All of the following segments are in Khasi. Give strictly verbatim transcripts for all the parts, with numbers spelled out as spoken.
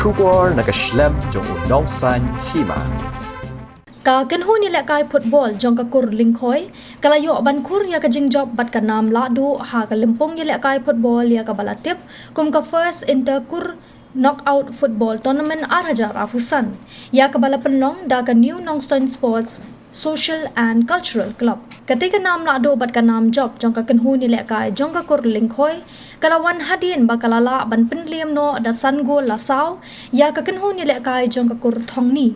Khubor na ka shlem jong u nongsan hima. Ka kynhun ïalehkai football jong ka kur Lyngkhoi ka la ïoh ban khur ïa ka jingjop bad ka nam lahduh ha ka lympung ïalehkai football ïa kaba la tip kum ka First Inter Kur Knockout Football Tournament ar hajar arphew san, ïa kaba la pynlong da ka New Nongstoin Sports Social and Cultural Club. Kata ka nam lahduh bad ka nam jop jong ka kynhun ïalehkai jong ka kur Lyngkhoi ka la wan hadien ba ka la lah ban pynliem noh da san gol la saw ïa ka kynhun ïalehkai jong ka kur Thongni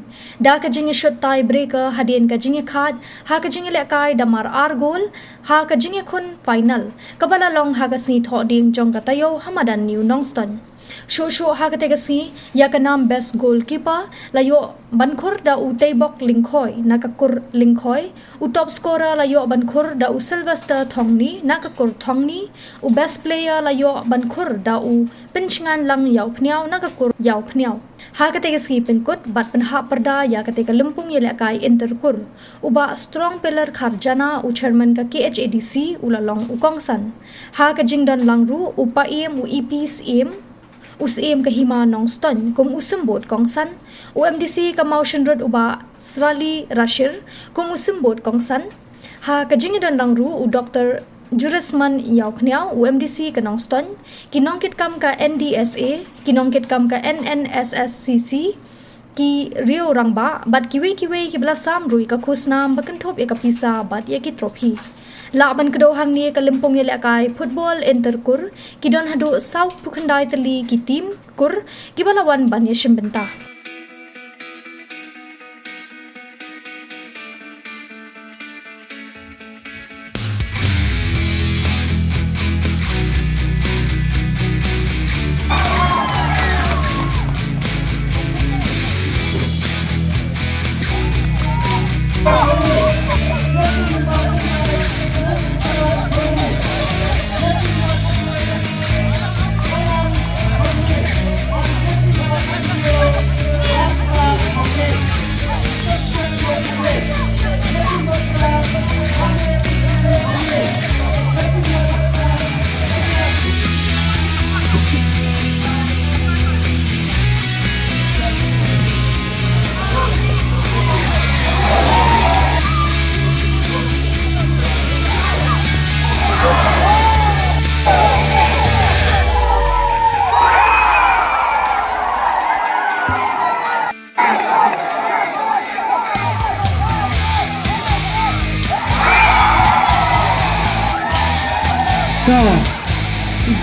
da ka jingïashut tie breaker hadien ka jingïakhaid ha ka jingïalehkai da mar ar gol ha ka jingïakhun final kaba la long ha ka sngi Thohdieng jong ka taïew ha madan New Nongstoin. Shuh shuh ha kata ka sngi, ïa ka nam best goalkeeper la ïoh ban khur da u Teibok Lyngkhoi na ka kur Lyngkhoi, u top scorer la ïoh ban khur da u Sylvester Thongni na ka kur Thongni, u best player la ïoh ban khur da u Pynshngain Lang Ïawphniaw na ka kur Ïawphniaw. Ha kata ka sngi pynkut bad pynhap pyrda ïa kata ka lympung ïalehkai inter kur, u Bah Strong Pillar Kharjana, u chairman ka K H A D C, u la long u kongsan. Ha ka jingdon lang ruh, u Paiem, u E P Syiem, u Syiem ka Hima Nongstoin kum u symbud kongsan, u M D C ka Mawshynrut u Bah Srali Rashir kum u symbud kongsan. Ha ka jingdon lang ruh, u Doctor Jurisman Ïawphniaw, u M D C ka Nongstoin, ki nongkitkam ka N D S A, ki nongkitkam ka N N S S C C, ki riew rangbah bad kiwei kiwei kiba la sam ruh ïa ka khusnam ba kynthup ïa ka pisa bad ïa ki trophy. Lah ban kdew hangne, ka lympung ïalehkai football inter kur ki don haduh sawphew khyndai tylli ki team kur kiba la wan ban ïashim bynta. Ka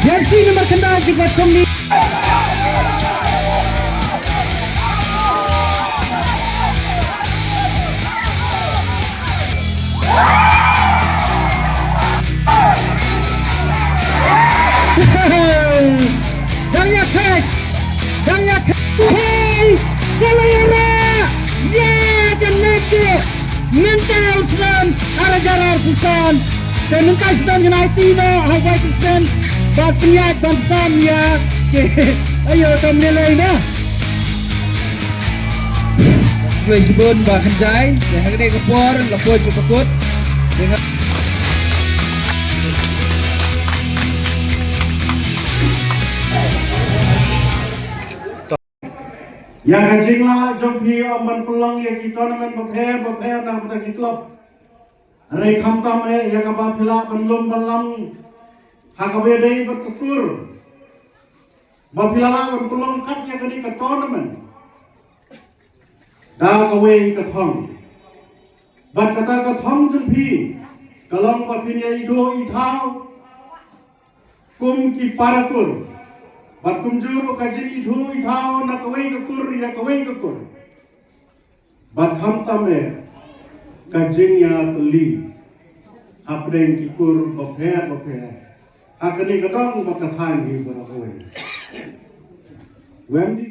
jersey number khyndai jong ka Thongni. Dang ïa peit, dang ïa peit. Hei, ka la ïa rah ïa ka Nongstoin mynta u snem ar hajar arphew san. Te mynta u snem ngin aiti noh ha u Vice President ba pynïaid ban sam ïa. Aïo, to ym lei lei na. Khublei shibun Bah Kynjai, te ha kane ka por la poi sha ba kut. Te nga Ïa ka jinglah jong phi ym ban pynlong ïa ki tournament bapher bapher na ka bynta ki club. Hynrei khamtam eh ïa kaba phi lah ban lum ban lam ha kaba ïadei bad ka kur. Ba phi la lah ban pynlong kat ïa kane ka tournament da kawei ka thong. Bad kata ka thong jong phi ka long ba phin ïa ithuh ithaw kum ki para kur. Bad kumjuh ruh ka jingithuh ithaw na kawei ka kur ïa kawei ka kur. Bad khamtam eh ka jingïatylli hapdeng ki kur bapher bapher ha kane ka dong bad ka thaiñ hi baroh kawei. Wem di